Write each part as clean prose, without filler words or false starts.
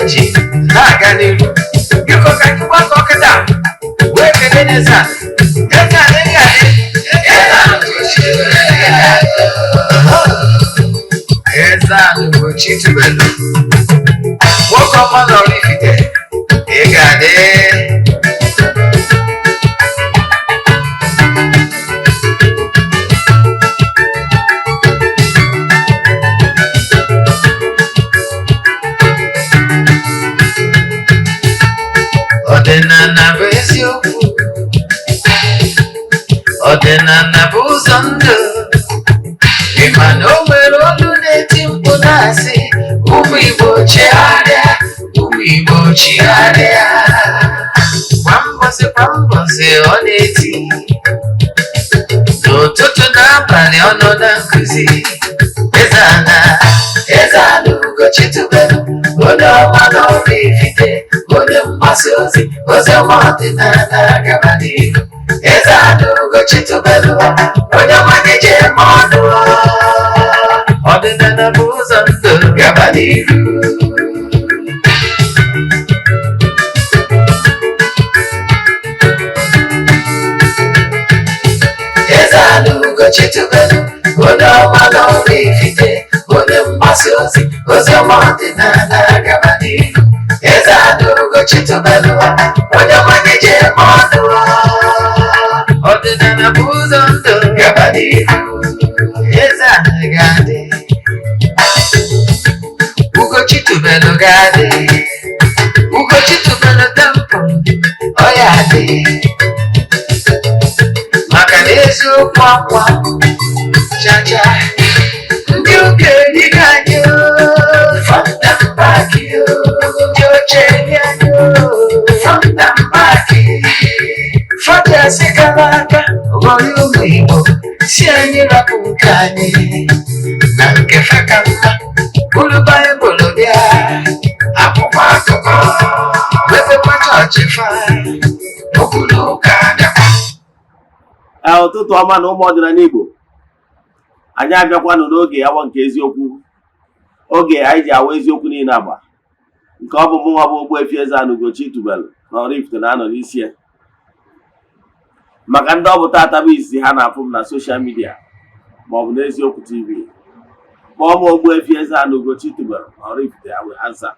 ji na-aga n'iru. Biko, ka anyị gbakọ kịta wee kelee n'eze a. Eze a na-enye adị. Eze a Eze a Ugochi tubelu, nwoke ọma na Oraifite, ị ga-adị. Ọdịnala bụ eziokwu, ọdịnala bụ ụzọ ndụ. Ị ma na o nwere olu na-eti mkpu na-asị, "Ụmụ Igbo, chigharịa, ụmụ Igbo, chigharịa." Kwa mbọsị kwa mbọsị ọ na-eti, n'ụtụtụ na abalị ọ nọ na nkụzi. Eze ana, Eze ana Ugochi tubelu, onye ọma na Oraifite, onye mgbasa ozi ozi ọma ọdịnala, gaba n'ihu. Eze ana Ugochi tubelu, onye ọma na-eje eme ọnụ, ọdịnala bụ ụzọ ndụ, gaba n'ihu. Eze ana Ugochi tubelu, onye ọma na Oraifite, onye mgbasa ozi ozi ọma ọdịnala, gaba n'ihu. Eze ana Ugochi tubelu, onye ọma na-eje eme ọnụ, ọdịnala bụ ụzọ ndụ, gaba n'ihu. Eze ana ga-adị, Ugochi tubelu ga-adị, Ugochi tubelu temple ọ ya adị, maka na eziokwu akwa chacha ndị ụka erighị anyị front and back, ndị oche eri anyị front and back. Fọdụ asị kara aka ghọrọ ụmụ Igbo, si anyị rapụ nke anyị na nke fa ka mma, bụrụ Baịbụl bịa, akwụkwọ akụkọ, mepekwa chọọchị fa, okwu na ụka bịakwa. Ee, ụtụtụ ọma na ụmụ ọdịnala Igbo. Anyị abịakwanụ n'oge awa nke eziokwu, oge anyị ji awa eziokwu niile agba nke ọ bụ mụnwa bụ Ogbuefi Eze-Ana Ugochi tubelu na Oraifite na-anọ n'isi ya. Maka ndị ọ bụ tata bụ izizi ha na-afụ m na social media maọbụ n'Eziokwu TV, kpọọ m Ogbuefi Eze-Ana Ugochi tubelu na Oraifite, I will answer.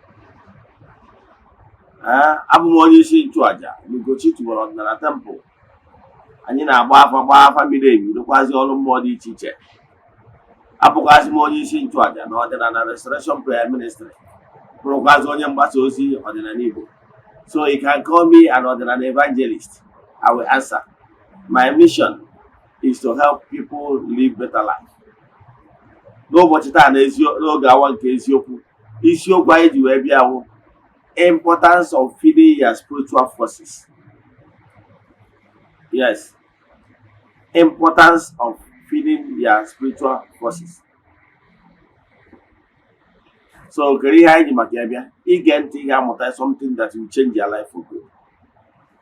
Ee, abụ m onye isi nchụaja na Ugochi tubelu ọdịnala temple. Anyị na-agba afa, gbaa afa miri emi, rụkwazi ọrụ mmụọ dị iche iche. Abụkwazị m onye isi nchụaja na ọdịnala Restoration Prayer Ministry, bụrụkwazị onye mgbasa ozi ọdịnala Igbo. So you can call me an ọdịnala evangelist, I will answer. My mission is to help people live better life. N'ụbọchị taa na n'oge awa nke eziokwu, isiokwu anyị ji wee bịa wụ importance of feeding your spiritual forces. Yes, importance of feeding your spiritual forces. So kedu ihe anyị ji maka ya bịa? Ige ntị, ị ga-amụta something that will change your life for good.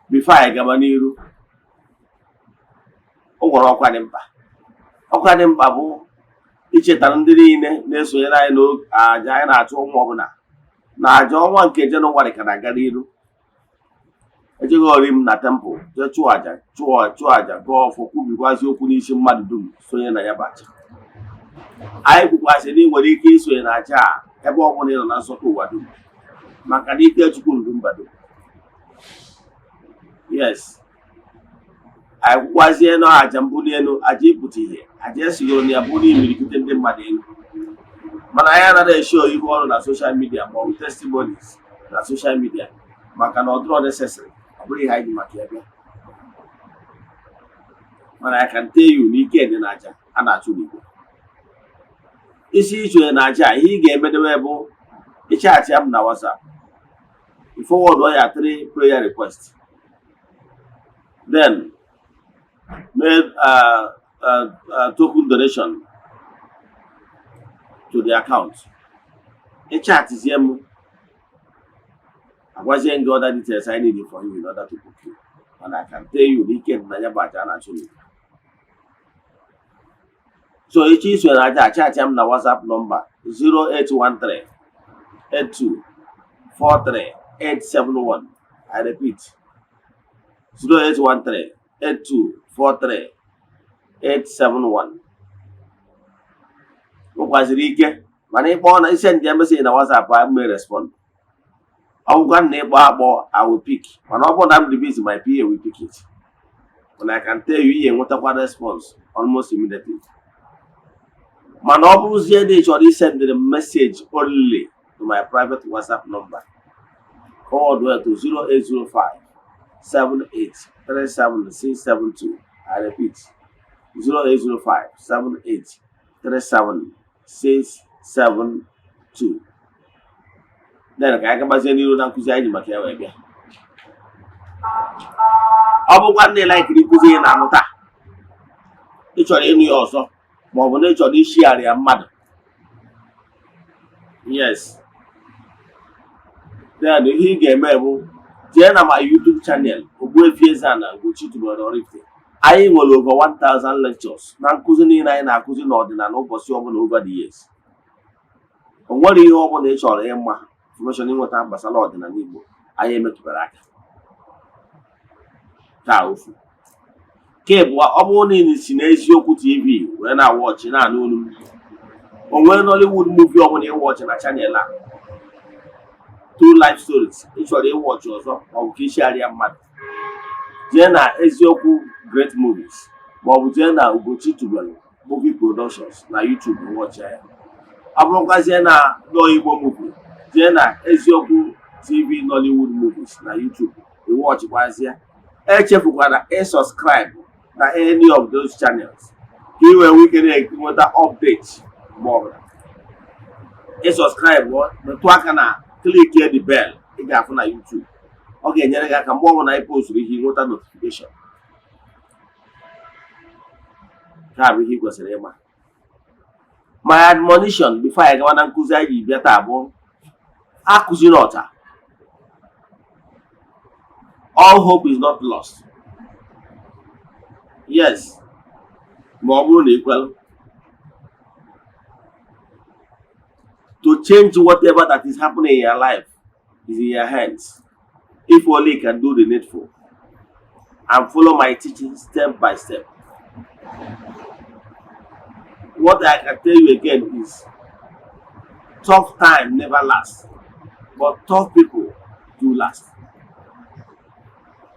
Before anyị gaba n'iru, o nwere ọkwa dị mkpa. Ọkwa dị mkpa bụ ichetara ndị niile na-esonyere anyị n'aja anyị na-achụ ọnwa ọbụla na aja ọnwa nke Jenụwarị ka na-aga n'iru. Ejeghị m na temple jee chụọ aja, chụọ aja, gọọ ọfọ, kwubikwazi okwu n'isi mmadụ dum sonye na ya bụ aja. Anyị kwukwasị na ị nwere ike isonye na aja a ebe ọ bụla ị nọ na nsọtụ ụwa dum, maka na ike Chukwu ruru mba dum. Yes, anyị kwukwazie na aja mbuli elu, aja ịpụta ihe, aja esigoro na ya bụ na imirikite ndị mmadụ elu, mana anyị anaghị esho ihu ọrụ na social media ma ọ bụ testimonies na social media, maka na ọ dịrọ necessary, ọ bụrụ ihe anyị ji maka ya bịa. Mana I can tell you na ike dị na aja a na-achụ n'igwe. Isi isonye na aja a, ihe ị ga-emedebe bụ ịchat m na WhatsApp, i forward ya three prayer request, then make token donation to the account. Ịchatizie m, agwazie gị other details I need for you in order to book you. And I can tell you na ike dị na ya bụ aja a na-achụ n'igwe. So ịchọ isonye na aja, chat m na WhatsApp nọmba 0813 82 43 871. I repeat, 0813 82 43 871. Nwekwaziri ike mana ịkpọ na isend ya message na WhatsApp, I may respond. Ọ bụkwa na ịkpọ akpọ, I will pick, mana ọ bụrụ na m dị busy, my PA will pick it. But I can tell you, ihe enwetakwa response almost immediately. Mana ọ bụrụzie na ị chọrọ isendịrị m message only to my private WhatsApp number, forward well to 0805 78 37 672. I repeat, 0805 78 37 672. Then ka anyị gabazie n'iru na nkụzi anyị ji maka ya wee bịa. Ọ bụkwa na ị likeiri nkụzi ị na-anụ taa, ị chọrọ ịnụ ya ọzọ, ma ọ bụ na ị chọrọ ishigharị ya mmadụ, yes, then ihe ị ga-eme bụ jee na my YouTube channel, Ogbuefi Eze-Ana Ugochi tubelu Oraifite. Anyị nwere over 1000 lectures na nkụzi niile anyị na-akụzi n'ọdịnala ụbọchị ọbụla over the years. O nwere ihe ọbụla ị chọrọ ịma, information ịnweta gbasara ọdịnala Igbo, anyị emetụbara aka taa. Ofu nke abụọ, ọ bụrụ na ị si n'Eziokwu TV wee na-awatchị na-anụ olu m, o nwee Nollywood movie ọbụla ịwatchị na channel a, True Life Stories, ị chọrọ ịwatchị ọzọ maọbụ ka ishigharịa mmadụ, jee na Eziokwu Great Movies maọbụ jee na Ugochi Tubelu Movie Productions na YouTube, watch ya. Ọ bụrụkwazie na Igbo movie, jee na Eziokwu TV Nollywood Movies na YouTube, ịwatchịkwazie. Echefukwana ịsubscribe na any of those channels ka ị wee nwee ike na-enweta update mgbe ọbụla. Ịsubscribe, metụ aka na click the bell ị ga-afụ na YouTube. Ọ ga-enyere gị aka mgbe ọbụla ị posturu ihe, nweta notification. Nke a bụ ihe ị kwesịrị ịma. My admonition before anyị gawa na nkụzi anyị ji bịa taa bụ akụziri ọta, all hope is not lost. Yes, ma ọ bụrụ na ị kwelụ to change whatever that is happening in your life is in your hands, if only you can do the needful and follow my teaching step by step. What I can tell you again is tough time never lasts, but tough people do last.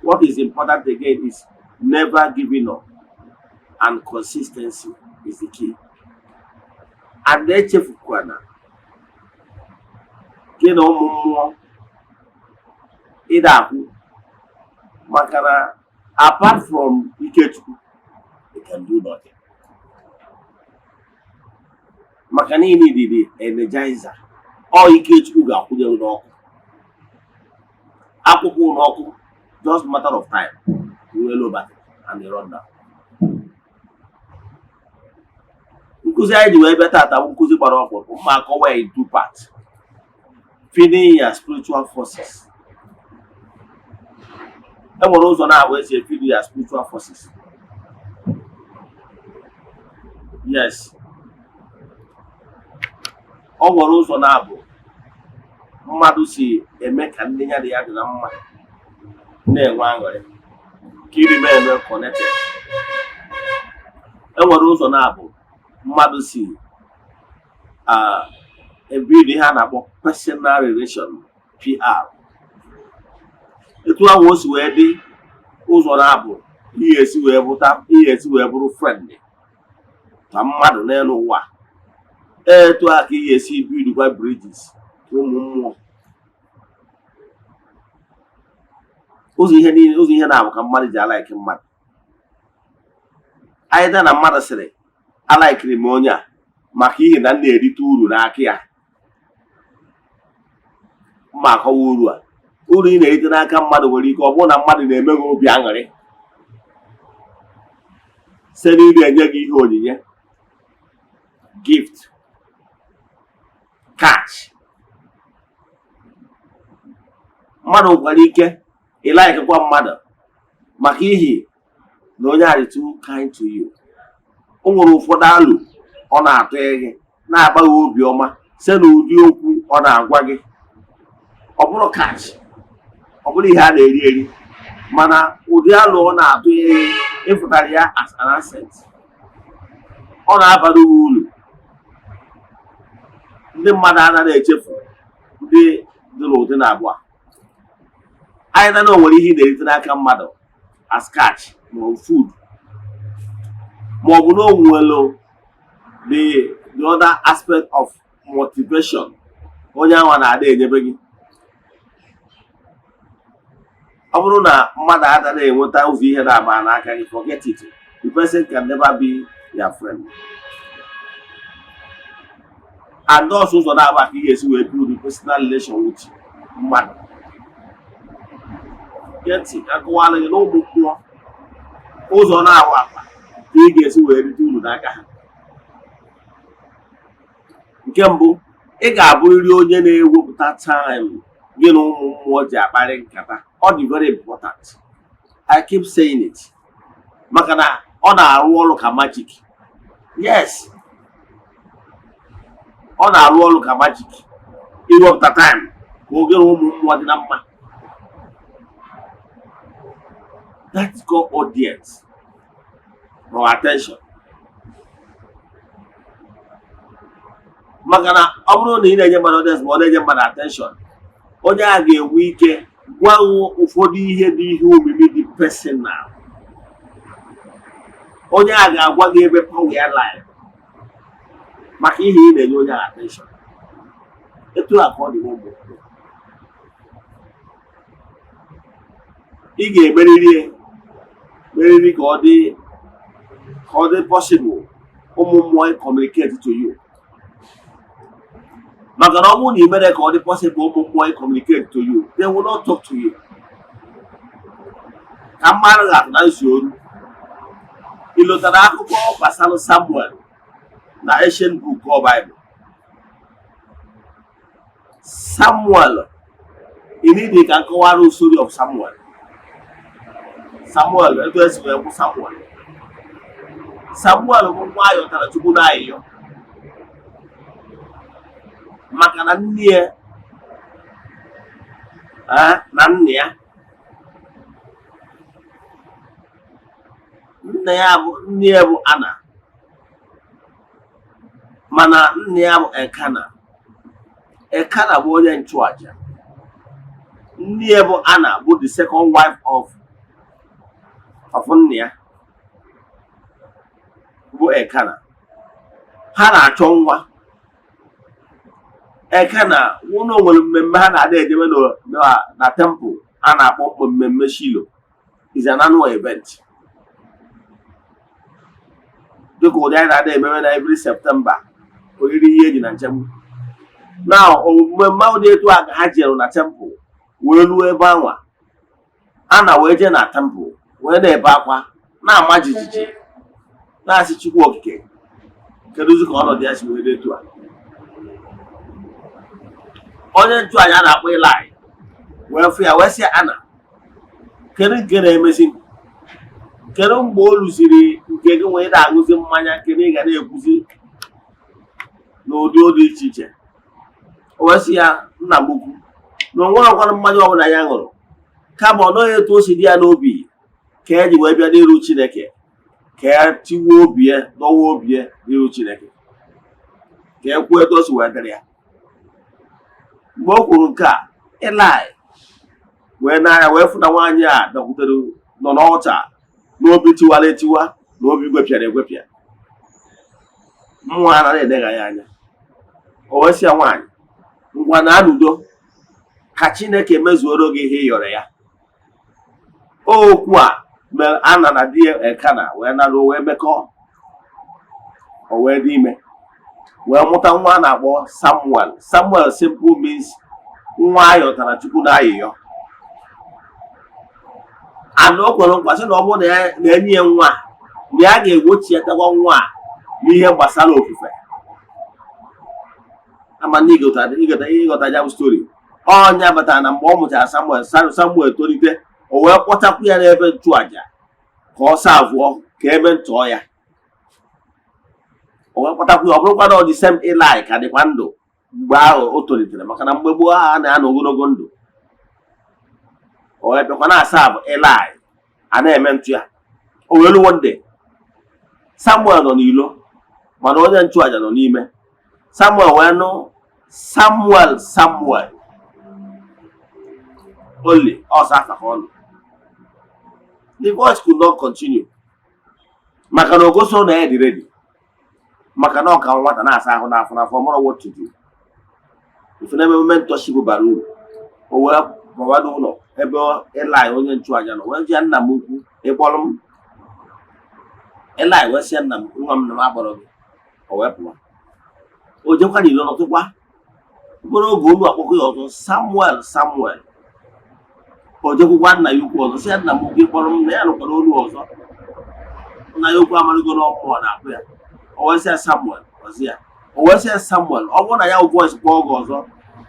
What is important again is never giving up, and consistency is the key. And echefukwana gị na ụmụ mmụọ ịda akwụ, maka na apart from Ikechukwu, you can do nothing. Maka na ị need the energizer. Ọ Ikechukwu ga-akwụnye gị n'ọkụ, akwụkwọ n'ọkụ, just matter of time, nwee low battery and run down. Nkụzi anyị ji wee bịa taata bụ nkụzi gbara ọkpụrụkpụ. Mma akọwa ya in two parts: feeding your spiritual forces. E nwere ụzọ na-abụ esi efeed your spiritual forces. Yes, ọ nwere ụzọ na-abụ mmadụ si eme ka ndị ya na ya dị na mma na-enwe aṅụrị, ka iri eme connected. E nwere ụzọ na-abụ mmadụ si ebuild ihe a na-akpọ personal relation, PR. Etu ahụ o si wee dị, ụzọ na-abụ ihe esi wee bụta, ihe esi wee bụrụ friend ka mmadụ n'elu ụwa, etu a ka ihe esi buildkwa bridges ụmụ mmụọ. Ụzọ ihe niile, ụzọ ihe na-abụ ka mmadụ ji alike mmadụ. Anyị na mmadụ sịrị, alikeiri m onye a maka ihi na m na-erite uru n'aka ya. Mma akọwa uru a. Uru ị na-erite n'aka mmadụ nwere ike ọ bụrụ na mmadụ na-eme gị obi aṅụrị site n'ị na-enye gị ihe onyinye, gift, cash. Mmadụ nwekwara ike ịlikekwa mmadụ maka ihi na onye a dị too kind to you. O nwere ụfọdụ alụ ọ na-atụ gị na-akpa gị obiọma site n'ụdị okwu ọ na-agwa gị. Ọ bụrụ cash, ọ bụrụ ihe a na-eri eri, mana ụdị alụ ọ na-atụ ihe ịfụtara ya as an asset, ọ na-abara gị uru. Ndị mmadụ anaghị echefu ndị dị n'ụdị na abụọ anyị na o nwere ihe ị na-erite n'aka mmadụ as cash ma ọ bụ food, ma ọ bụ na o nwere the other aspect of motivation onye ahụ na-ada enyebe gị. Ọ bụrụ na mmadụ anaghị enweta ụzọ ihe na-agba n'aka gị, forget it, the person can never be your friend. And ọsọ ụzọ na-agba ka ị ga-esi wee build personal relation with mmadụ. Gee ntị, akọwala gị na ụmụ mmụọ, ụzọ na-awa akpa ka ị ga-esi wee rite uru n'aka ha. Nke mbụ, ị ga-abụrịrị onye na-ewepụta time gị na ụmụ mmụọ ji akparị nkata. Ọ dị very important, I keep saying it, maka na ọ na-arụ ọrụ ka magic. Yes, ọ na-arụ ọrụ ka magic. Iwepụta time ka oge na ụmụ mmụọ dị na mma, that's called audience or attention. Maka na ọ bụrụ na ị na-enye mmadụ audience ma ọ na-enye mmadụ attention, onye a ga-enwe ike gwa ụfọdụ ihe dị ihe omimi dị personal. Onye a ga-agwa gị ebe power ya lie maka ihe ị na-enye onye a attention. Etu a ka ọ dị n'ụmụ. Ị ga-emeriri meriri ka ọ dị possible ụmụ mmụọ communicate to you, maka na ọ bụrụ na ị mere ka ọ dị possible ụmụ mmụọ communicate to you, they will not talk to you. Ka mmadụ ga-atụ na nsi oru. Ị lotara akụkọ gbasara Samuel na ancient book of Bible? Samuel, ị need ka nkọwara story of Samuel. Samuel, etu esi wee kwụ Samuel. Samuel bụ nwa ayọtara Chukwu n'ayịyọ, maka na nne ya na nna ya, nna ya bụ, nne ya bụ Ana, mana nna ya bụ Elkana. Elkana bụ onye nchụaja. Nne ya bụ Ana bụ the second wife of nna ya bụ Elkana. Ha na-achọ nwa. Elkana nwụna nwere mmemme ha na-ada ejebe na temple a na-akpọ mmemme Shilo, is an annual event, dịka ụdị anyị na-ada ememe na every September, oriri ihe eji na nchegbu na mmemme ahụ dị. Etu a ka ha jere na temple wee ruo ebe anwa. Ana wee jee na temple wee na-ebe akwa, na-ama jijiji, na-asị Chukwu Okike, kedụzi ka ọnọdụ ya si wee dị etu a? Onye nchụaja a na-akpọ Ilaị wee fụ ya, wee sị, "Ana, kedu nke na-emezi? Kedu mgbe o lụziri nke gị nwee na-aṅụzi mmanya nke na ị ga na-ekwuzi n'ụdị dị iche iche?" O wee sị ya, "Nna m ukwu, na o nwerekwanụ mmanya ọbụla ya ṅụrụ, kama ọ nọghị etu o si dị ya n'obi ka e ji wee bịa n'iru Chineke, ka ya tiwuo obi ya, dọwa obi ya n'iru Chineke, ka e kwuo etu o si wee dịrị ya." Mgbe o kwuru nke a, Ilaị wee n'anya wee fụ na nwaanyị a bịakwutere nọ n'ọta n'obi tiwara etiwa na obi gwepịara egwepịa. Mmụọ anaghị edegha ya anya. O wee sị ya, "Nwaanyị, ngwa na n'udo, ka Chineke mezuoro gị ihe ị yọrọ ya." Okwu a mere Ana na di ya Elkana wee naruo, wee mekọọ, o wee dị ime, wee mụta nwa a na-akpọ Samuel. Samuel simple means nwa ayọtara Chukwu n'ayịyọ. And o kwere nkwa sị na ọ bụrụ na ya na-enye ya nwa a, na ya ga-egbochitakwa nwa a n'ihe gbasara ofufe. Ama na ịghọta ya bụ story. Ọnya batara na mgbe ọ mụchara Samuel, Samuel tolite, o wee kpọchapụ ya n'ebe nchụaja ka ọ serve-ụọ, ka ebe ntọọ ya. O wee kpọtakwu ya. Ọ bụrụkwa na ọ dị same Eli ka dịkwa ndụ. Mgbe ahụ o tolitere, maka na mgbe gboo a na-anọ ogologo ndụ, o wee bịakwa na-asa abụ Eli a na-eme ntụ ya. O wee luwo ndị Samuel nọ n'ilo, mana onye nchụaja nọ n'ime. Samuel wee nụ, "Samuel, Samuel." Only ọsọ afa ka ọ nọ. The voice could not continue, maka na o gosi na ya dị ready, maka na ọ ka nwata na-asa ahụ n'afọ n'afọ mara what to do. Ife na-eme mentorship bara uru. O wee bawa n'ụlọ ebe Eli onye nchụaja nọ, wee jụọ, "Nna m ukwu, ị kpọrọ m?" Eli wee sị ya, "Nna m, nwa m, na m akpọrọ gị." O wee pụwa. O jekwa n'ilo nọtụkwa mkpụrụ oge, olu akpọkọ ya ọzọ, "Samuel, Samuel." O jekwukwa nna ya ukwu ọzọ, sị ya, "Nna m ukwu, ị kpọrọ m?" Na ya nụkwara olu ọzọ. Nna ya ukwu amarịgo na ọmmụọ na-akpụ ya. O wee sị ya, "Samuel." Ọzọ ya, o wee sị ya, "Samuel, ọ bụrụ na ya bụ voice kpọọ gị ọzọ,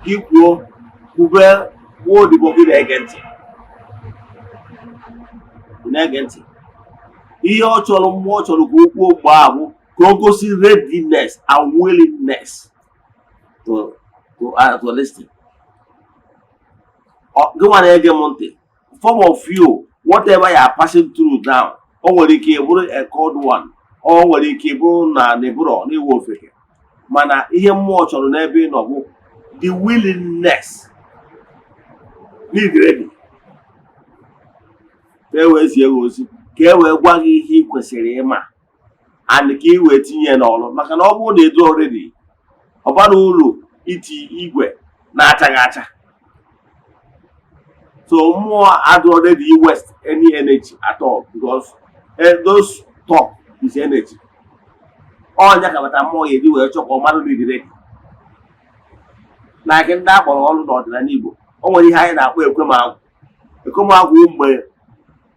gị kwuo, kwube, kwuo, odibo gị na-ege ntị." Ị na-ege ntị? Ihe ọ chọrọ, mmụọ chọrọ ka o kwuo mgbe ahụ, ka o gosi readiness and willingness to listen. Gị nwa na-ege m ntị, form of you, whatever you are passing through now, o nwere ike ịbụrụ a called one, o nwere ike ịbụrụ na n'ịbụrọ n'iwu ofeke, mana ihe mmụọ chọrọ n'ebe ị nọ bụ the willingness, need ready, ka e wee zie gị ozi, ka e wee gwa gị ihe ị kwesịrị ịma and ka ị wee tinye n'ọrụ. Maka na ọ bụrụ na edo already, ọ bara uru iti igwe na-achaghị acha. So mmụọ adị already waste any energy at all, because those talk is energy. Ọnya ka bata mmụọ ga-eji wee chọ ka ọ mara n'idi ready. Like ndị akpọrọ ọrụ n'ọdịnala Igbo, o nwere ihe anyị na-akpọ ekwemagwụ. Ekwemagwụ,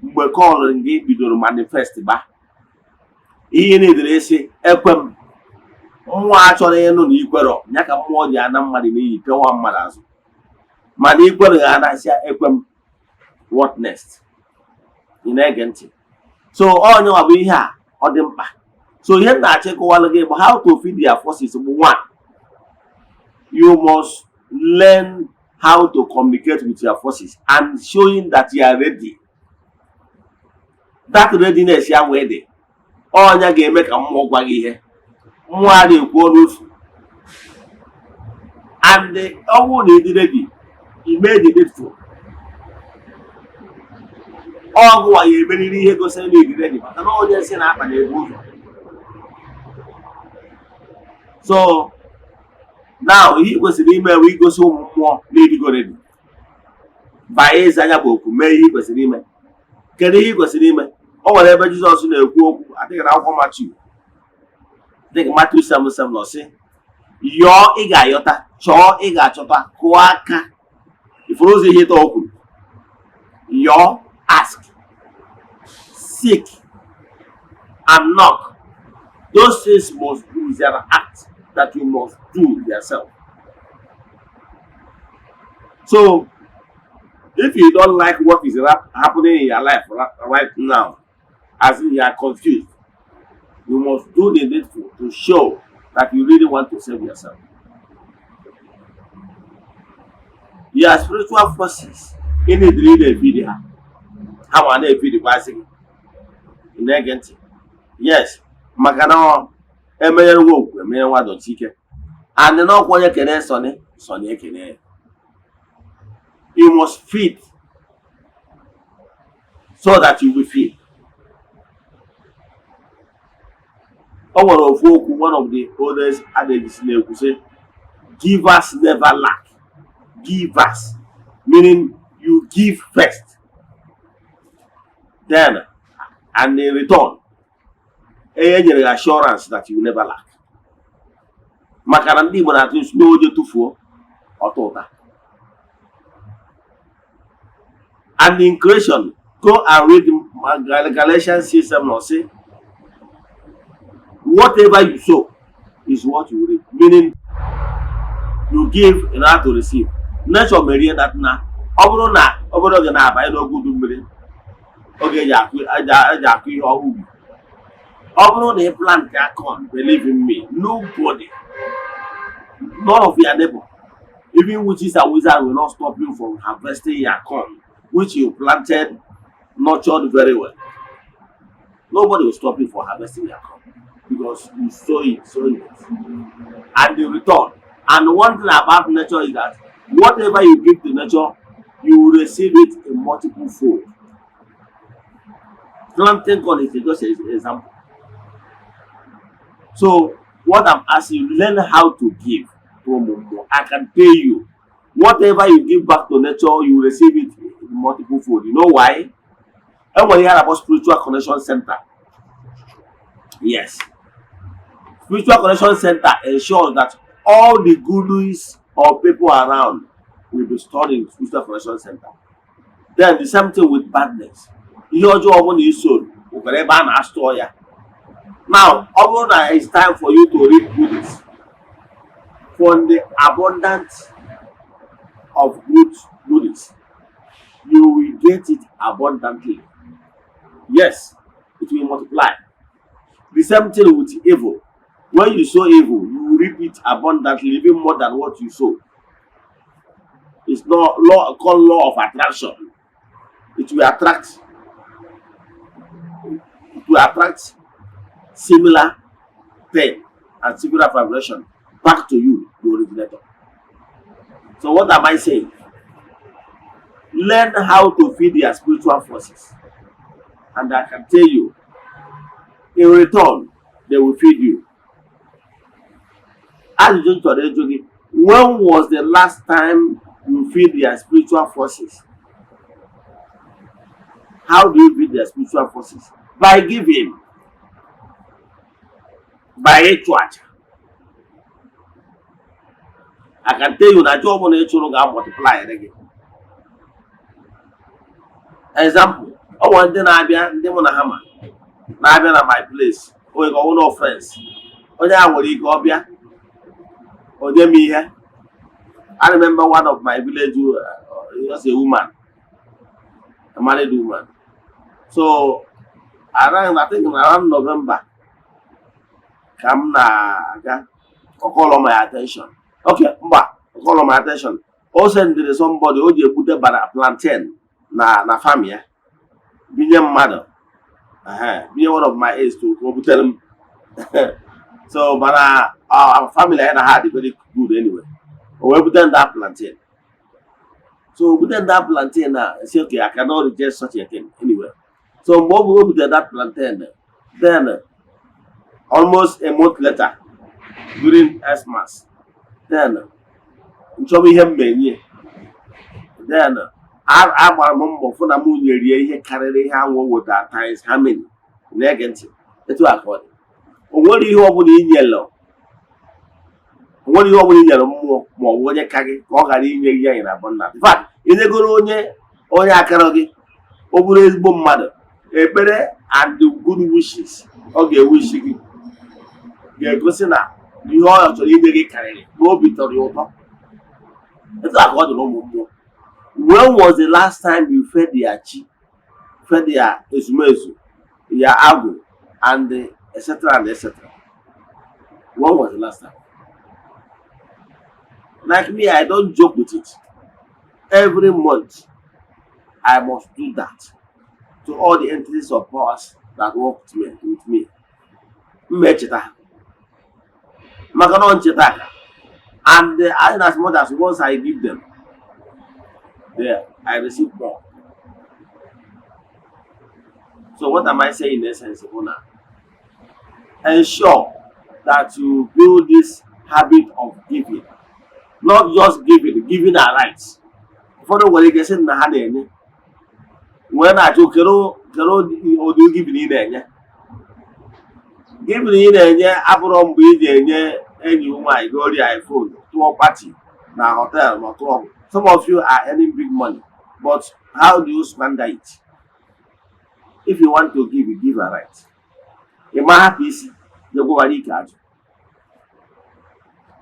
mgbe call gị bidoro manifest, ba ihe na-edere isi ekwe m, mmụọ achọrọ ịnụ na ikwerọ ya, ka mmụọ ji ana mmadụ n'iyi, pịawa mmadụ azụ. Mana ikwere ya anasị ekwe m, what next? Ị na-ege ntị? So onye nwa bụ ihe a ọ dị mkpa. So ihe m na-achọ ịkọwalụ gị bụ how to feed their forces bụ one, you must learn how to communicate with your forces and showing that you are ready. That readiness ya wee dị, ọnya ga-eme ka mmụọ gwa gị ihe mmụọ a na-ekwu ọnụ ofu. And ọ bụrụ na ị dị ready, ime the needful, ọgụwa ya emeriri ihe gosiri na ịdị ready, maka na onye si na-akpa na-ebu ụzọ. So now, ihe ị kwesịrị ime bụ igosi ụmụ mmụọ na ịdịgo ready banye ịza anya bụ oku. Mee ihe ị kwesịrị ime. Kedu ihe ị kwesịrị ime? O nwere ebe Jizọs na-ekwu okwu, adịghị na akwụkwọ Matiu, dịka Matiu 7:7 nọ sị, "Yọọ, ị ga-ayọta; chọọ, ị ga-achọta; kụọ aka." Ifuru ụzọ ihe ịtọ o kwuru: yọọ, ask, seek and knock. Those things must do is an act that you must do yourself. So if you don't like what is happening in your life right now, as in you are confused, you must do the needful to show that you really want to save yourself. Your spiritual forces, ị na-ediri na-efidi ha, ha ma na-efidikwasị gị. Ị na-ege ntị? Yes, maka na ọ emenyere nwa okwu, emenyere nwa dọchi ike and n'ọkwa onye kene sọni sọni ekene ya. You must feed so that you will feed. O nwere ofu okwu, one of the oldest adages na-ekwu sị, "Givers never lack." Givers meaning you give first, then and in return e nyere gị assurance that you will never lack. Maka na ndị Igbo na-atụ isi n'oje tụfuo ọtọ ụta. And in creation, go and read Galatians 6:7 or say, "Whatever you sow is what you reap," meaning you give in order to receive. Nature merie that na ọ bụrụ na obere oge na-abanye n'oge udu mmiri, oge eji akụ ihe ọrụ ubi, ọ bụrụ na ị plant ya corn, believe in me, nobody, None of your neighbor, even witches and wizards, will not stop you from harvesting your corn, which you planted, nurtured very well. Nobody will stop you from harvesting your corn because you sow it, sow it, and the return. And one thing about nature is that whatever you give to nature, you will receive it in multiple fold. Planting corn is just an example. So what I'm asking you, learn how to give to ụmụ. I can tell you, whatever you give back to nature, you will receive it in multiple fold. You know why? Enwere ihe a na-akpọ spiritual connection center. Yes. Spiritual connection center ensures that all the goodies of people around will be stored in spiritual connection center. Then the same thing with badness. Ihe ọjọọ ọbụla iso nwekwara ebe a na-astore ya. Now, ọ bụrụ na it's time for you to reap goodies from the abundance of good goodies, you will get it abundantly. Yes, it will multiply. The same thing with evil. When you sow evil, you will reap it abundantly, even more than what you sow. It's not law called law of attraction. It will attract similar thing and similar vibration back to you, the originator. So what am I saying? Learn how to feed your spiritual forces. And I can tell you, in return, they will feed you. Ajụjụ m chọrọ ịjụ gị: when was the last time you feed your spiritual forces? How do you feed their spiritual forces? By giving, by ịchụ aja. I can tell you na aja ọbụla ị chụrụ ga-multiply gị. Example, ọ nwere ndị na-abịa, ndị mụ na ha ma na-abịa na my place, onye ka ọ bụrụ friends, onye a nwere ike ọ bịa o nye m ihe. I remember one of my village, just a woman, a married woman. So around, I think around November, ka m na-aga, ọ call my attention. Okay, mba, ọ call my attention. O sendịrị somebody o ji egbute bara plantain na farm ya binye mmadụ. Ehe, binye one of my aides to ka o butere m. So mana our family anyị na ha dị very good anyway. O wee bute m that plantain. So o bute m that plantain na say, okay, I cannot reject such a thing anyway. So mgbe ọ bụ o butere that plantain, then almost a month later, during Xmas, then nchọba ihe m menye, then agbara m mbọ fụ na m nyere ya ihe karịrị ihe ahụ o wetara times how many. Na-ege ntị, etu a ka ọ dị. O nwere ihe ọbụla i nyere, o nwere ihe ọbụla i nyere mmụọ ma ọ bụ onye ka gị ka ọ ghara inye gị ya in abundance. In fact, inyegoro onye akara gị, ọ bụrụ ezigbo mmadụ, ekpere and the good wishes ọ ga-ewishi gị ga-egosi na ihe ọ chọrọ inye gị karịrị na obi tọrọ ya ụtọ. Etu a ka ọ dị n'ụmụ mmụọ. When was the last time you fed their chi, fed their ezumezu, ya agwụ, and etc. and etc.? When was the last time? Like me, I don't joke with it. Every month I must do that to all the entities of powers that work with me. M echeta ha maka na ọ ncheta ka and in as much as once I give them there, I receive more. So what am I saying in essence bụ na ensure that you build this habit of giving. Not just giving, giving are rights. Ụfọdụ nwere ike sị na ha na-enye, wee na-achọ kedu kedu ụdị giving ị na-enye. Giving ị na-enye abụrụ mgbe ị ga-enye enyi m nwaanyị gori iPhone, tụọ party na hotel ma club. Some of you are earning big money, but how do you squander it? If you want to give, you give aright. Ị ma hapụ isi je gwụwara ike ajụ.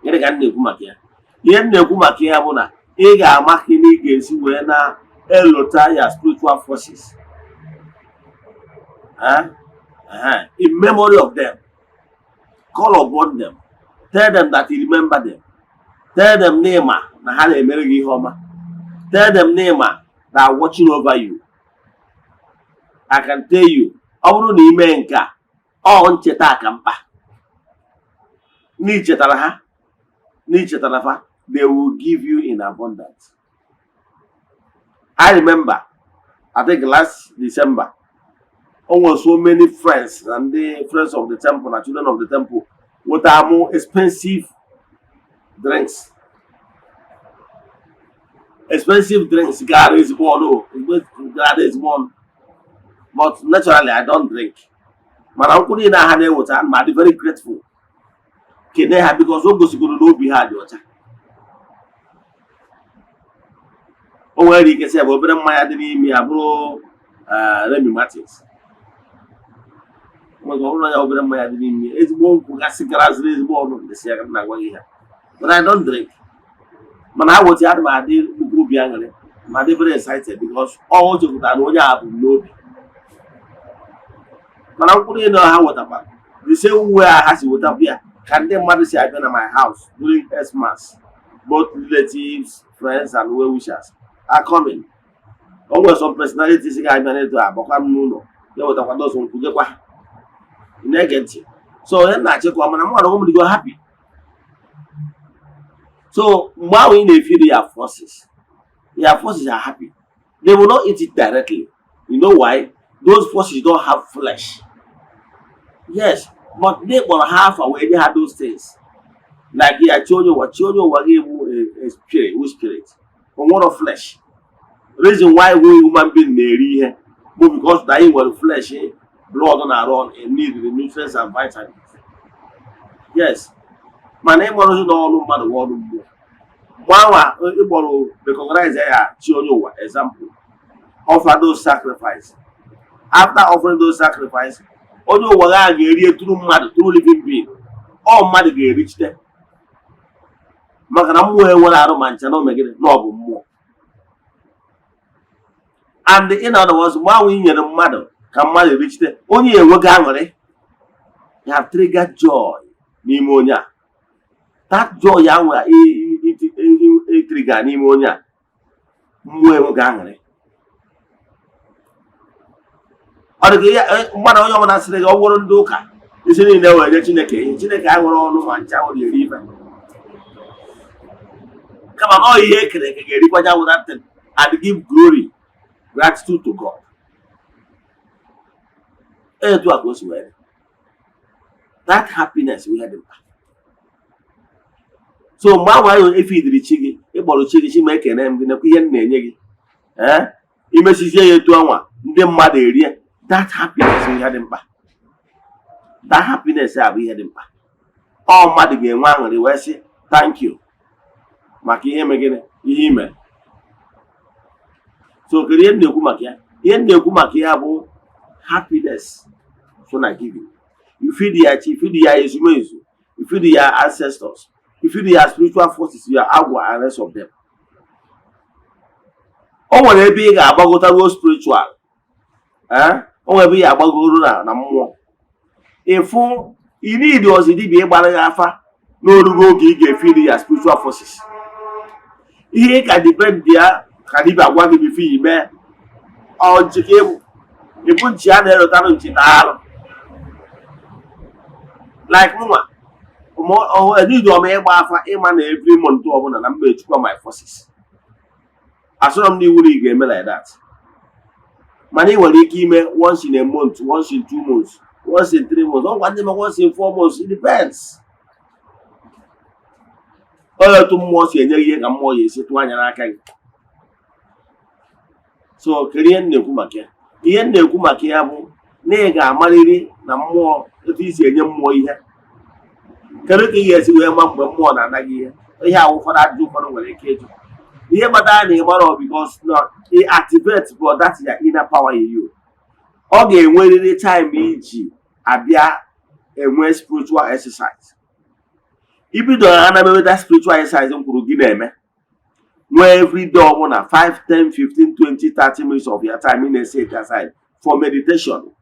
Gịnị ka m na-ekwu maka ya? Ihe m na-ekwu maka ya bụ na ị ga-ama ka ị ga-esi wee na-elota ya spiritual forces. Eh? In memory of them, call upon them, tell them that you remember them. Tell them na ịma na ha na-emere gị ihe ọma. Tell them na ịma that are watching over you. I can tell you, ọ bụrụ na ime nke a, ọ ncheta ka mkpa na ichetara ha, na ichetara fa, they will give you in abundance. I remember, I think last December, o nwere so many friends and the friends of the temple na children of the temple wetara mụ expensive drinks, expensive drinks gara ezigbo ọnụ o, gara ezigbo ọnụ. But naturally, I don't drink. Mana nkwụ niile ha na-eweta, ma dị very grateful, kene ha, because o gosigoro n'obi ha dị ọcha. O nwere ike sị ya bụ obere mmanya dị n'ime ya bụrụ Remy Martins nwere, ọ bụrụ na ya obere mmanya dị n'ime ya, ezigbo nkwụ gasị garaziri ezigbo ọnụ ndị si ya na agwa gị ha. But I don't drink. Mana ha weta, adị m adị nnukwu obi aṅụrị, ma dị very excited, because ọ chepụtara na onye a bụ m n'obi. Mana nkwụ niile ha wetakwara, the same way a ha si wetakwa ya ka ndị mmadụ si abịa na my house during Xmas. Both relatives, friends and well wishers are coming. O nwere some personalities ga-abịa n'eto agbakwa m n'ụlọ ya, wetakwa those nkwụ gekwa. Ị na-ege ntị? So onye na-achịkwa, mana mmadụ onwe m dịgo happy. So mgbe ahụ ị na-efeel your forces, your forces are happy. They will not eat it directly. You know why? Those forces don't have flesh. Yes, but ndị kpọrọ ha afa wee nye ha those things, like ya chi onye ụwa. Chi onye ụwa gị bụ a spirit, who spirit o nwere flesh. Reason why we human being na-eri ihe bụ because na anyị nwere flesh, blood na run and need the nutrients and vitamins. Yes, mana ịkpọrọzi n'ọrụ mmadụ bụ ọrụ mmụọ. Mgbe anwa ịkpọrọ, recognize ya chi onye ụwa, example, offer those sacrifice. After offering those sacrifice, onye ụwa ga ga-eri eturu mmadụ, through living being. Ọ mmadụ ga-erichite, maka na mmụọ enwere arụ ma ncha na omegide na ọ bụ mmụọ. And in other words, mgbe ahụ i nyere mmadụ ka mmadụ erichite, onye enwego aṅụrị. You have triggered joy n'ime onye a. That joy ahụ itrigger n'ime onye a, mmụọ enwego aṅụrị. Ọ dị ka ihe mmadụ, onye ọbụla sịrị gị, ọ bụrụ ndị ụka isi niile wee nye Chineke ihe, Chineke aṅụrụ ọnụ ma ncha ọ na-eri ife, kama na ọ ihe ekere eke ga-erikwa ya that thing and give glory, gratitude to God. Etu a ka o si wee dị. That happiness bụ ihe dị mkpa. So mgbe ahụ anyị efidiri chi gị, ịkpọrọ chi gị, chi ma ekene m gị, nekwa ihe m na-enye gị, ee, imesizie ya etu anwa, ndị mmadụ erie, that happiness bụ ihe dị mkpa. That happiness a bụ ihe dị mkpa. Ọ mmadụ ga-enwe aṅụrị wee sị thank you maka ihe megịnị, ihe ime. So kedu ihe m na-ekwu maka ya? Ihe m na-ekwu maka ya bụ happiness. So na giving, you feed ya chi, you feed ya ezumezu, you feed ya ancestors, you feed ya spiritual forces, your agwa and rest of them. O nwere ebe ị ga-agbagotaruo spiritual, eh, o nwere ebe ị ga-agbagoro na mmụọ, ịfụ ị need ọzi dibịa ịgbara ya afa n'orugo oge ị ga-efeed ya spiritual forces. Ihe ị ka depend ya ka dibịa gwa gị before ime ọ nchi ka ịbụ ịbụ nchi a na-erotarụ nchi na arụ. Like mụnwa need ọma ịgba afa ịma na every month ọbụla na mba echukwa my forces. Asọrọ m n'iwu na ị ga-eme like that, mana ị nwere ike ime once in a month, once in 2 months, once in 3 months, ọ gwa ndị ma once in 4 months. It depends onye otu mmụọ si enye gị ihe ka mmụọ ya esi tụọ anya n'aka gị. So kedu ihe m na-ekwu maka ya? Ihe m na-ekwu maka ya bụ na ị ga-amarịrị na mmụọ, etu isi enye mmụọ ihe. Kedu ka ị ga-esi wee ma mgbe mmụọ na-ana gị ihe? Ihe ahụ ụfọdụ ajụjụ ụfọdụ nwere ike ịjụ, ihe kpatara na ị mara, because na ị activate but that your inner power in you. Ọ ga-enwerịrị time iji abịa enwe spiritual exercise. Ibido ha na mewe that spiritual exercise m kwuru gị na-eme, nwee everyday ọbụla 5, 10, 15, 20, 30 minutes of your time ị na-ese aside for meditation.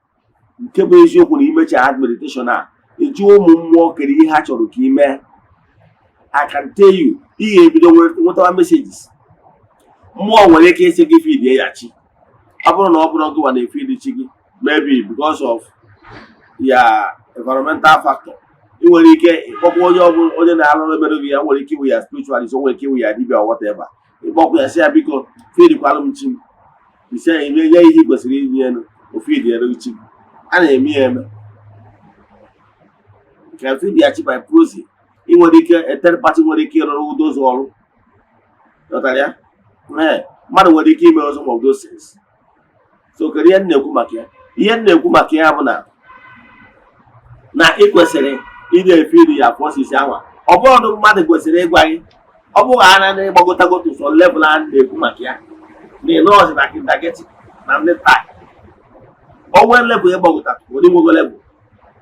Nke bụ eziokwu na imecha hard meditation a, ịjụ ụmụ mmụọ kere ihe ha chọrọ ka ị mee. I can tell you, Ị ga-ebido nwetawa messages. Mmụọ nwere ike ịsị gị feedie ya chi. Ọ bụrụ na ọ bụrụ gị nwa na-efeed chi gị, maybe because of ya environmental factor, ị nwere ike ịkpọkwa onye ọbụla, onye na-alụ emere gị ya. Nwere ike iwu ya spiritualist, o nwere ike iwu ya dibia or whatever. Ịkpọkwa ya, sị ya, "Biko, feedikwalụ m chi m." Ise ya, nye ihe ị kwesịrị inye elu, o feediere gị chi gị. A na-eme ya eme ka feed ya chi by proxy. Ị nwere ike, a third party nwere ike ịrụrụ dozi ọrụ. Ghọtara ya? Ee, mmadụ nwere ike ime some of those things. So kedu ihe m na-ekwu maka ya? Ihe m na-ekwu maka ya bụ na ị kwesịrị ị na-efeed ya forces anwa. Ọ bụrụ mmadụ kwesịrị ịgwa gị, ọ bụghị anya na ịgbagotagoto so level a na-ekwu maka ya na ị nọọsị na kindergarten na ndị taa. O nwee level ịgbagota, were nwego level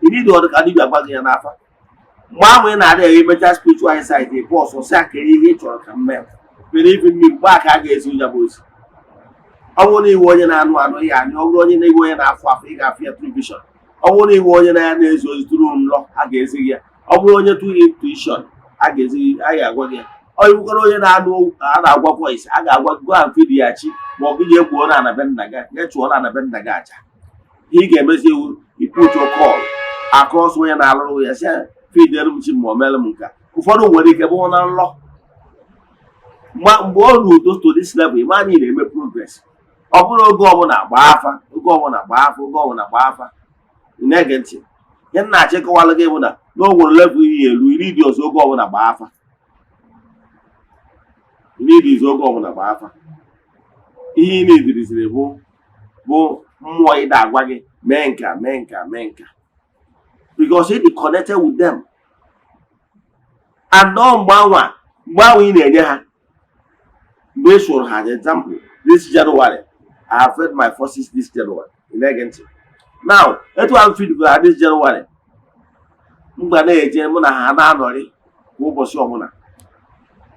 ịdị ọdụ ka dibịa gwa gị ya n'afa. Mgbe ahụ ị na-adị emecha spiritual insight, ị bụ ọsọ sị aka ihe ị chọrọ ka m mee mere ife mmiri. Mgbe a ka a ga-ezi ya bụ ozi. Ọ bụrụ na iwe onye na-anụ anụ ihe anụ, ọ bụrụ onye na-iwe onye na-afụ afụ, ị ga-afụ ya through vision. Ọ bụrụ na iwe onye na-ezi ozi through nlọ, a ga-ezi gị ya. Ọ bụrụ onye through intuition, a ga-ezi gị, a ga-agwa gị ya. Ọ iwukwara onye na-anụ a na-agwa voice, a ga-agwa gị, "Go and feed ya chi," ma ọ gị jee gbuo na ana be nna gị, jee chụọ na ana be nna gị aja. Ihe ị ga-emezi iwu, iput call across onye na-alụrụ ya, sị feedere m chi ma o mere m nke a. Ụfọdụ nwere ike bụ na nlọ. Mgbe o ruru to this level, ịma anyị na-eme progress. Ọ bụrụ oge ọbụla gbaa afa, oge ọbụla gbaa afa, oge ọbụla gbaa afa. Ị na-ege ntị? Ihe m na-achọ ịkọwalụ gị bụ na o nwere level iyi elu iri dị ọzọ. Oge ọbụla gbaa afa, iri dị ọzọ, oge ọbụla gbaa afa. Ihe ị na-ediriziri bụ mmụọ ịda agwa gị mee nka, mee nka, mee nka, because ị dị connected with them. And ọ mgbe anwa ị na-enye ha, mgbe ị sụrụ ha. Example, this January, I have fed my forces this January. Ị na-ege ntị? Now, etu a m feed ha this January, m ga na-eje mụ na ha na-anọrị kwa ụbọchị ọbụla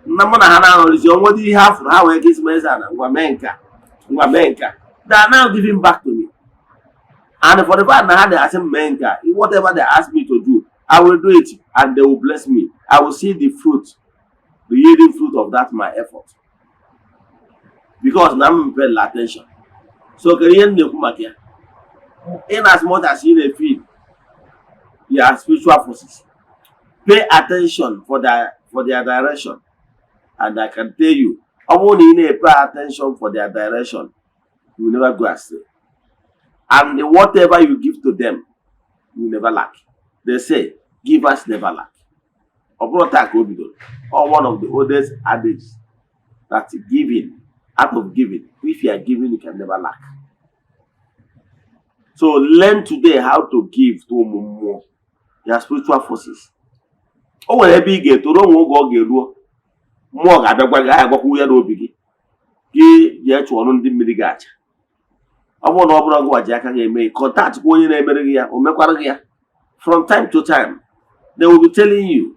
na mụ na ha na-anọrịzi. Onwede ihe ha fụrụ, ha wee gị isi eze ana, "Ngwa, mee nka, ngwa, mee nka." They are now giving back to me. And for the fact na ha na-asị m mee nka, whatever they ask me to do, I will do it, and they will bless me. I will see the fruit, the yielding fruit of that my effort, because na m pay attention. So kedu ihe m na-ekwu maka ya? In as much as you dey feed your spiritual forces, pay attention for their direction. And I can tell you, ọ bụrụ na ị na-pay attention for their direction, you will never go astray, and whatever you give to them, you will never lack. They say givers never lack. Ọ bụrụ taa ka o bidoro. Ọ one of the oldest adages that giving out of giving, if you are giving, you can never lack. So learn today how to give to ụmụ mmụọ, your spiritual forces. O nwere ebe ị ga-etoro onwe, oge ọ ga-eruo, mmụọ ga-abịa gwa gị, agwakwu ya n'obi gị, gị jee chụọrọ ndị mmiri gị aja. Ọ bụrụ na ọ bụrụ gị ji aka gị eme, contact kwa onye na-emere gị ya, o mekwara gị ya. From time to time, they will be telling you.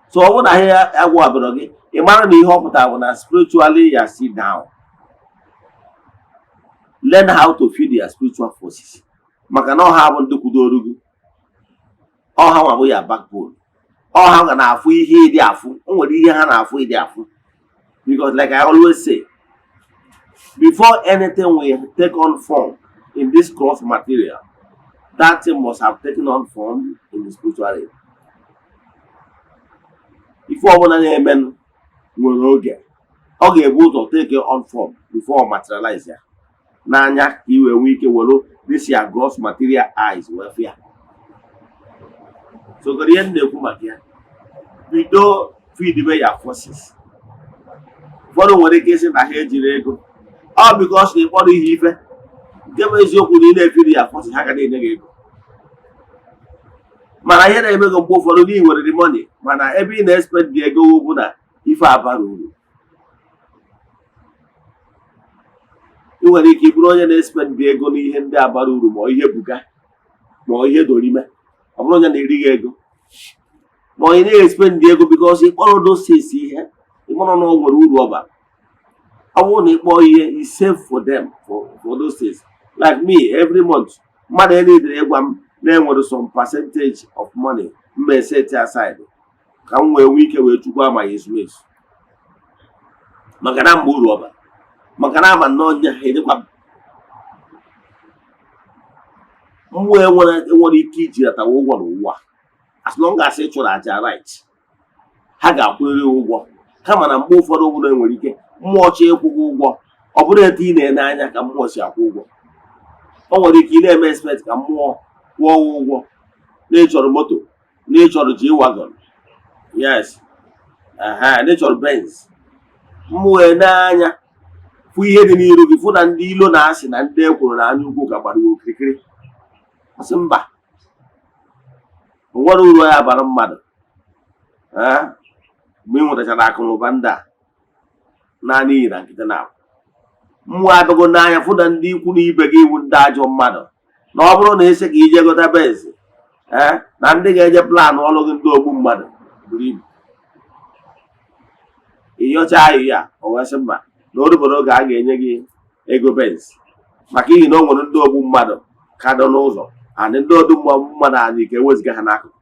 So ọ bụrụ na ha agwabere gị, ị mara na ihe ọ pụtara bụ na spiritually you sit down, learn how to feed your spiritual forces, maka na ọha bụ ndị kwudoro gị, ọha nwa bụ ya backbone, ọha ga na-afụ ihe ịdị afụ. O nwere ihe ha na-afụ ịdị afụ, because like I always say, before anything will take on form in this gross material, that thing must have taken on form in the spiritual realm. Ife ọbụla na-emenụ nwere oge ọ ga-ebu ụzọ take on form before materialize ya n'anya, ka i wee nwee ike were this your gross material eyes wee fụ ya. So kedu ihe m na-ekwu maka ya? Bido feedbe ya forces. Ụfọdụ nwere ike ịsị na ha ejiri ego. Ọ because na ịkpọrọ ihe ife nke bụ eziokwu na ị na-efeed ya forces, ha ga na-enye gị ego. Mana ihe na-eme gị mgbe ụfọdụ na ị nwere the money, mana ebe ị na-expect gị ego bụ na ife abara uru. Ị nwere ike ịbụrụ onye na-expend ego n'ihe ndị abara uru, ma ọ ihe buga, ma ọ ihe dorime. Ọ bụrụ onye na-eri gị ego, ma ọ ị na-expend ego because ị kpọrọ those things ihe, ị mara na ọ nwere uru ọ bara. Ọ bụrụ na ị kpọọ ihe, you save for them, for those things. Like me, every month, mmadụ enidere ịgwa m na-enwere some percentage of money m set aside ka m wee nwee ike wee chukwu ama ya ezumezu. Maka na mgbe uru ọbara, maka na ama nnọọ nye ha edekwa mmụọ enwere ike iji atawa ụgwọ n'ụwa. As long as ị chụrụ aja right, ha ga-akwụrịrị ụgwọ. Kama na mgbe ụfọdụ ọbụla enwere ike mmụọ chọọ ịkwụ gị ụgwọ, ọ bụrụ etu ị na-ene anya ka mmụọ si akwụ ụgwọ. O nwere ike ị na-eme expect ka mmụọ kwụọ gị ụgwọ na ịchọrọ moto, na ịchọrọ G wagon, yes, ehe, na ịchọrọ Benz. Mmụọ ene anya fụ ihe dị n'iru gị, fụ na ndị ilo na-asị na ndị ekwuru na anya ukwu ka gbara gị okirikiri. Ọ sị mba, o nwere uru ya bara mmadụ. Ee, mgbe ị nwetachara akụ na ụba ndị a naanị iyi na nkịtị na mmụọ abịago n'anya, fụ na ndị ikwu na ibe gị iwu ndị ajọ mmadụ, na ọ bụrụ na ịsị ka ije gota Benz, ee, na ndị ga-eje plan ọrụ gị, ndị ogbu mmadụ buru ibu. Ịyọcha ahịhịa, o wee sị mba, na o rubere oge a ga-enye gị ego Benz, maka ihi na o nwere ndị ogbu mmadụ ka dọ n'ụzọ, and ndị ogbu mmadụ anyị ka eweziga ha n'akụkụ,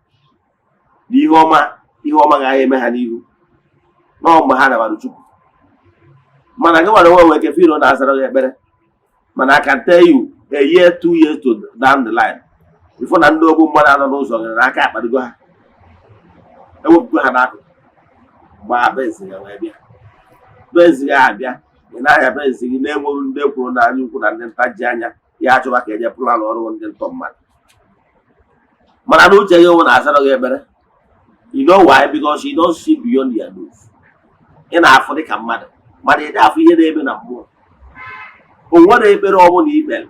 na ihe ọma, ihe ọma gaghị eme ha n'ihu nọọ mgbe ha nabara Chukwu. Mana gị nwere onwe nwere ike feel na-azara gị ekpere, mana I can tell you, a year, 2 years to down the line, ifụ na ndị ogbu mmadụ anọ n'ụzọ gị n'aka akpadogo ha, ewepụgo ha n'akụkụ. Gbaa Benz ya wee bịa, Benz ya abịa, ị na-anya Benz gị na-enweghị ndị ekwuru n'anya ukwu na ndị ntaji anya ya achọba ka eje plan ọrụ ndị ntọ mmadụ. Mana na uche gị nwụ na-azara gị ekpere. You know why? Because you don't see beyond your nose. Ị na-afụ dịka mmadụ, mana ị na-afụ ihe na-eme na mmụọ. O nwere ekpere ọbụla ikpere,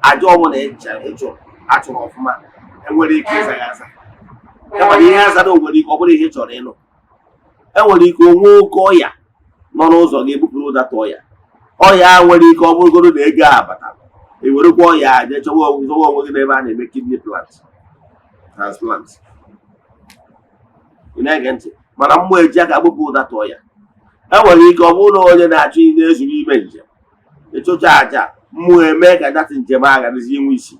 aja ọbụla ịchụ achụrụ ọfụma, enwere ike ịza ya aza. Kama na ihe azara nwere ike ọ bụrụ ihe ị chọrọ ịnụ. Enwere ike onwe oke ọya nọ n'ụzọ ga-ebupụrụ ụdata ọya. Ọya a nwere ike ọ bụrụgoro na ego a batara, ewerekwa ọya a jee chọwa onwe gị n'ebe a na-eme kidney plant transplant. Ị na-ege ntị? Mana mmụọ eji aka gbupụ ụdata ọya. Enwere ike ọ bụrụ na onye na-achọ ị na-ezuru ime njem, ịchụcha aja, mmụọ eme ka that njem a gharazi inwe isi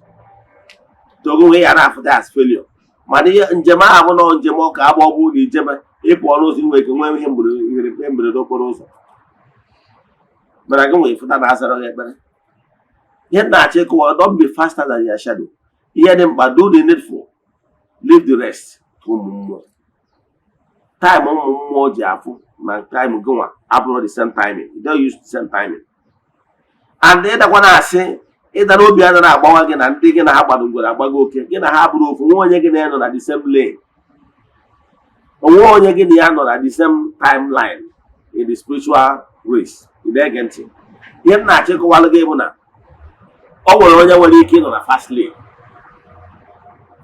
togo ya na-afụta as failure. Mana ihe njem ahụ bụ nọ njem ọka agba, ọ bụrụ na ijebe ịpụ ọnụ ụzọ, inwe ike nwee ihe mberede okporo ụzọ. Mana gị nwere fụta na azara gị ekpere. Ihe m na-achọ ịkụwa, don't be faster than your shadow. Ihe dị mkpa, do the needful, leave the rest to ụmụ mmụọ. Time ụmụ mmụọ ji afụ na time gịnwa abụrụ the same timing. You don't use the same timing. And ịdakwa na-asị ịdara obi anaghị agbawa gị na ndị gị na ha gbadogoro agbago oke gị na ha bụrụ ofu nwa. Onye gị na ya nọ na the same lane, onwe onye gị na ya nọ na the same timeline in the spiritual race. Ị na-ege ntị? Ihe m na-achọ ịkọwalụ gị bụ na ọ nwere onye nwere ike ịnọ na fast lane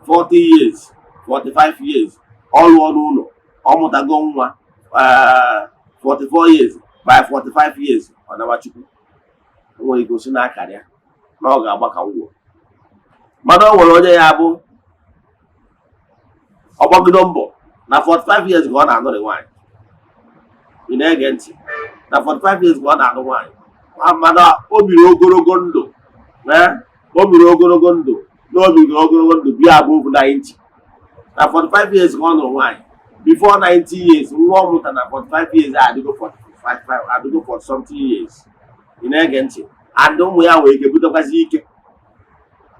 40 years, 45 years, ọ lụọ n'ụlọ, ọ mụtago nwa, 44 years, by 45 years ọ nawa Chukwu. O nwere ike osi n'akara ya na ọ ga-agba ka ngwọ. Mana o nwere onye ya bụ ọgbagido mbọ na 45 years ka ọ na-anụrị nwaanyị. Ị na-ege ntị? Na 45 years ka ọ na-anụ nwaanyị, mana o biri ogologo ndụ. Ee, o biri ogologo ndụ na o biri ogologo ndụ bịa above 90. Na 45 years ka ọ nụrụ nwaanyị, before 90 years, nwa ọ mụta na 45 years adịgo 45, adịgo 40 something years. Ị na-ege ntị? And ụmụ ya nwere ike butekwazi ike.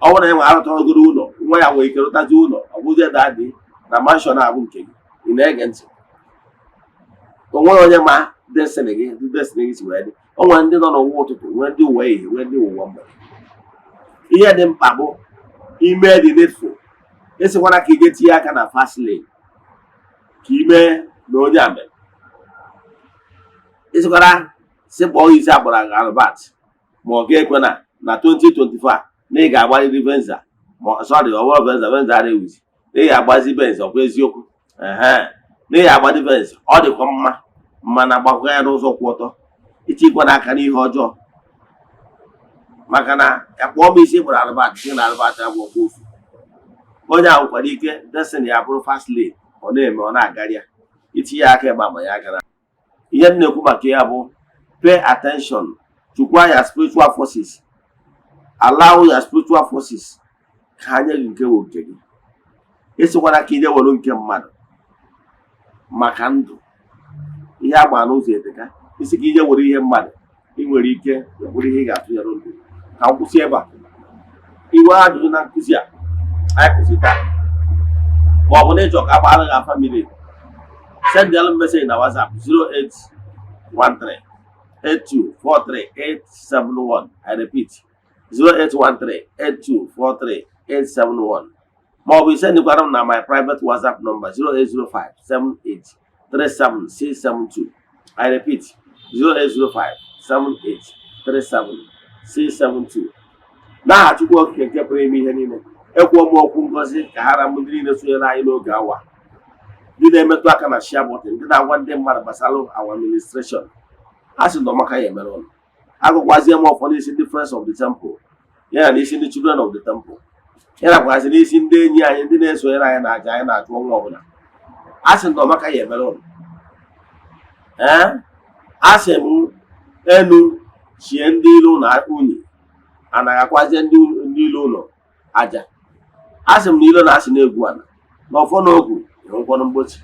Ọ bụrụ na ya nwere arụtagoro ụlọ, nwa ya nwere ike rụtazi ụlọ, ọ bụzie daddy na mansion abụ nke gị. Ị na-ege ntị? O nwere onye ma destiny gị, destiny gị si wee dị. O nwere ndị nọ n'ụwa ụtụtụ, nwee ndị ụwa ehihie, nwee ndị ụwa mgbede. Ihe dị mkpa bụ ime the needful. Esikwana ka ije tinye aka na fast lane ka ime na onye a mere. Esikwara si kpọọ isi agbara Albert, ma ọ ga-ekwe na na 2024 na ị ga-agbarịrị Venza. Ma sorry, ọ bụrụ Venza, Venza ara ewuzi, na ị ga-agbazi Benz. Ọkwa eziokwu? Ehe, na ị ga-agbazi Benz, ọ dịkwa mma, mana gbakwa ya n'ụzọ kwụ ọtọ, itikwa n'aka n'ihe ọjọọ. Maka na akpọọ m isi kpọrọ Albert, si na Albert agwọ ofu onye ahụ nwekwara ike destiny ya bụrụ fast lane, ọ na-eme, ọ na-agarị ya, itinye aka ebe ama ya aka na ihe m na-ekwu maka ya bụ pay attention. Chukwa ya spiritual forces, allow your spiritual forces ka ha nye gị nke wụ nke gị. Esikwana ka ije were nke mmadụ, maka ndụ ihe agba n'ụzọ eteka. Isi ka ije were ihe mmadụ, ị nwere ike were ihe ị ga-atụnyere ndụ. Ka m kwụsị ebe a. Iwe ajụjụ na nkụzi a anyị kụzi taa, ma ọ bụ na ịchọ ka a gbaara gị afa miri, send m message na WhatsApp 0813 8243 871. I repeat, 0813 8243 871. Ma ọ bụ isendikwara m na my private WhatsApp number, 0805 78 37 672. I repeat, 0805 78 37 672. N'aha Chukwu Okike nke pụrụ ime ihe niile, ekwuo m okwu ngozi ka ha ra m ndị niile sonyere anyị n'oge awa, ndị na-emetụ aka na share button, ndị na-agwa ndị mmadụ gbasara our administration. A sị na ọmaka ya emere ụlọ. Agụkwazie m ụfọdụ isi ndị Friends of the Temple, ya na n'isi ndị Children of the Temple, ya nakwazi n'isi ndị enyi anyị, ndị na-esonyere anyị na aja anyị na-achụ ọnwa ọbụla. A sị na ọmaka ya emere ụlọ. Ee, a sị m enu chie ndị ilo na unyi, anaghị akwazie ndị ilo ụlọ aja. A sị m na ilo na asị na-egwu ala na ọfọ na ogwu enwekwanụ mgbochi.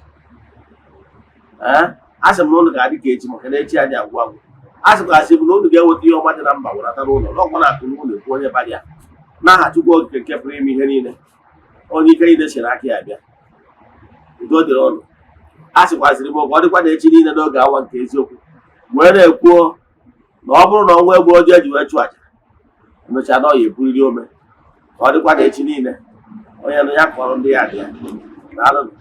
Ee, a sị m na ụlọ ga-adị ka echi, maka na echi adị agwụ agwụ. A sịkwasị m na unu ga-eweta ihe ọma dị na mba werata n'ụlọ n'ọkwa na akụ n'ụlọ ekwu onye bara ya. N'aha Chukwu Okike nke pụrụ ime ihe niile, onye ike niile si n'aka ya bịa, udo dịrị ụnụ. A sịkwazịrị m ka ọ dịkwa na echi niile n'oge awa nke eziokwu, wee na-ekwuo na ọ bụrụ na ọnwa egbu ọjọọ eji wee chụọ aja, emechaa na ọ ya eburiri ome. Ka ọ dịkwa na echi niile. Onye nụ ya kọrọ ndị ya dị ya. Daalụ.